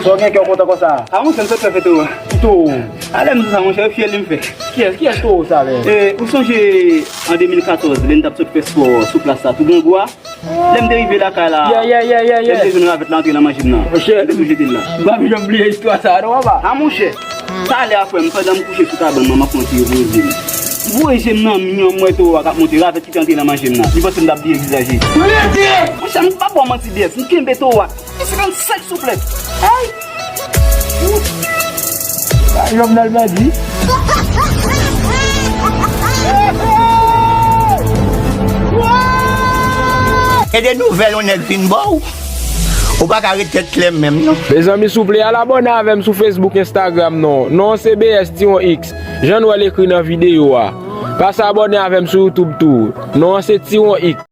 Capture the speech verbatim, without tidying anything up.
Sa w gen kè w kontan konsa? A, monchè, m sot fè fè towo. Towo? A, lè m di w sa, monchè, e fyèl li m fè. Kiyès, kiyès towo sa, menm? E, ou sonje an de mil katòz, lè n t ap sot fè spò sou plas la, tou grangou a? Lè m te rive lakay la, yeah, yeah, yeah, yeah, yeah, lè m te jwenn ravèt la antre nan manje m nan, monchè, m te tou jete l la. M p ap janm bliye istwa sa a, non, papa. A, monchè, talè a, frè m, pandan m kouche sou kabann mwen, m ap konte yo, poze m. M voye je m nan mi an, m wè towo a k ap monte, ravèt ki te antre nan manje m nan. Li panse m t ap bliye vizaj li. Monchè, m p ap ba w manti, D S, m kenbe towo a. Li senkannsenk souflèt. Ay! Sa Jovenel pèdi. E de nouvèl yon nèg fin ba w, ou pa ka ret tèt klè menm, non. Mezanmi, souple, al abòne avè m sou Facebook, Instagram, non. Non an se B S Tiwon X. Jan nou wè l ekri nan videyo a. Pase abòne avè m sou YouTube tou. Non an se Tiwon X.